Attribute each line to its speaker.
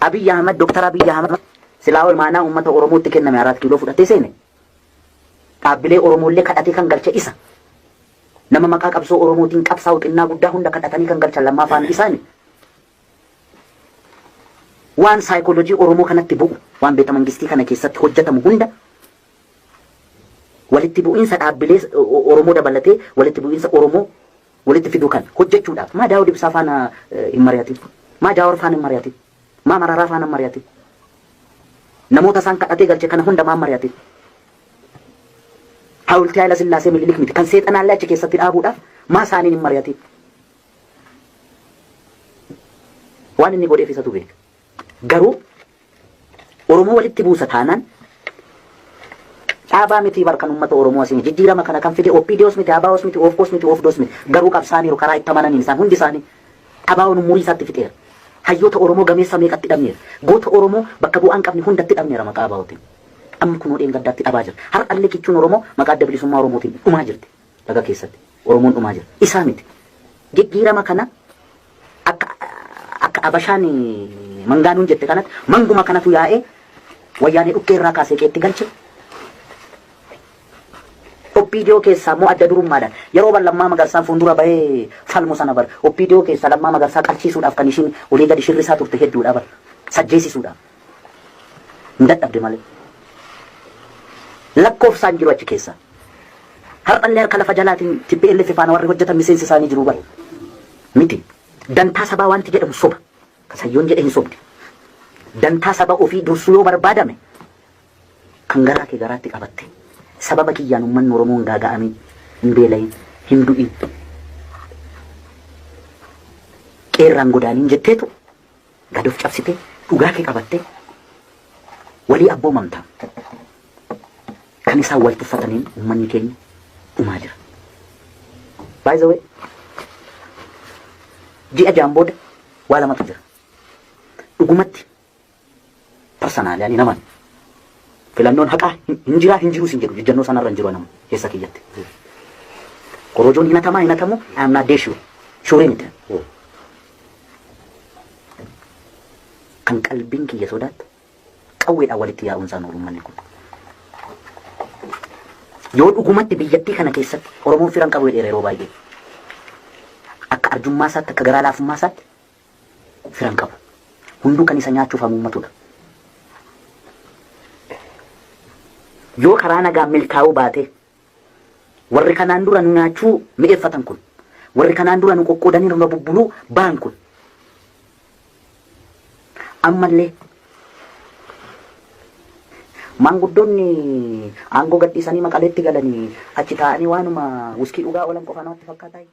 Speaker 1: Abiy Ahmad, Dr. Abiy Ahmad silaa imaanaa uummata Oromootti kenname Araat Kiiloo fudhatee seene. Dhaabbilee Oromoollee kadhatee kan galche isa. Nama maqaa qabsoo Oromootiin qabsaa'u xinnaa guddaa hunda kadhatanii kan galchan lammaffaan isaani. Waan saayikoolojii Oromoo kanatti bu'u, waan beeta mangistii kana keessatti hojjetamu hunda walitti bu'iinsa dhaabbilee Oromoo dabalatee walitti bu'iinsa Oromoo walitti fiduu kan hojjechuudhaaf maa Daawud Ibsaa faana hin mari'atin, maa Jaawar faana hin mari'atin, maa Mararaa faana hin mari'atin, namoota isaan kadhatee galche kana hunda maa mari'atin? Hawultii Haayila Sillaasee Minilik miti kan seexanaallee achi keessatti dhaabuudhaaf maa isaaniin hin mari'atin? Waan inni godheef isatu beeka. Garuu Oromoo walitti buusa taanaan dhaabaa miti bar kan uummata Oromoo asiin jijjiirama kana kan fide OPDOs miti, ABOs miti, OFCOs miti, OFDOs miti. Garuu qabsaaniiru karaa itti amananiin isaan hundi isaanii. ABOn umurii isaatti fixeera. Hayyoota Oromoo gameessa meeqatti dhabneera. Goota Oromoo bakka bu'aa hin qabne hundatti dhabneera maqaa ABOtiin. Amma kunoo dheengaddaatti dhabaa jira. Har'allee kichuun Oromoo maqaa adda bilisummaa Oromootiin dhumaa jirti. Laga keessatti Oromoon dhumaa jira. Isaa miti. Jijjiirama kana akka Abashaan mangaanuun jette kanatti manguma kanatu yaa'ee wayyaanee dhukkee irraa kaasee qeetti galche. OPDO keessaa immoo adda durummaadhaan yeroo ban Lammaa Magarsaan fuuldura bahee falmu sana bar OPDO keessaa Lammaa Magarsaa qalchiisuudhaaf kan ishiin olii gadi shirrisaa turte hedduudha bar sajjeesisuudhaaf. Hin dadhabde malee. Lakkoofsaan jiru achi keessa. Har'allee harka lafa jalaatiin TPLF faana warri hojjetan miseensi isaanii jiru bara. Miti. Dantaa sabaa wanti jedhamu soba. Kasayyoon jedhe hin sobdi. Dantaa saba ofii dursuu yoo barbaadame kan garaa kee garaatti qabatte sababa kiyyaan uummanni Oromoo hin gaaga'amin, hin beela'in, hin du'in, qeerraan godaaniin jetteetu gad of cabsitee dhugaa kee qabattee walii abboomamta. Kan isaan wal tuffataniin uummanni keenya dhumaa jira. By the way, ji'a jaan booda waa lamatu jira. Dhugumatti personally ani naman filannoon haqaa hin jiraa hin jirus hin jedhu, jijjannoo sanarra hin jiru nama keessa kiyyatti. Korojoon hin hatamaa hin hatamu, I am not sure. Sure miti. Kan qalbiin kiyya sodaattu qawweedhaan walitti yaa'uun isaan oolu uummanni kun. Yoo dhugumatti biyyattii kana keessatti Oromoon firan qabu jedheera yeroo baay'ee. Akka arjummaa isaatti, akka garaa laafummaa isaatti firan qabu. Hunduu kan isa nyaachuuf hamuummatudha. Yoo karaa nagaan milkaa'uu baate, warri kanaan dura nu nyaachuu mi'eeffatan kun, warri kanaan dura nu qoqqoodanii nurra bubbuluu baran kun, ammallee maanguddoonni aangoo gadhiisanii Maqaleetti galanii achi taa'anii waanuma wuskii dhugaa oolan qofa namatti fakkaataa?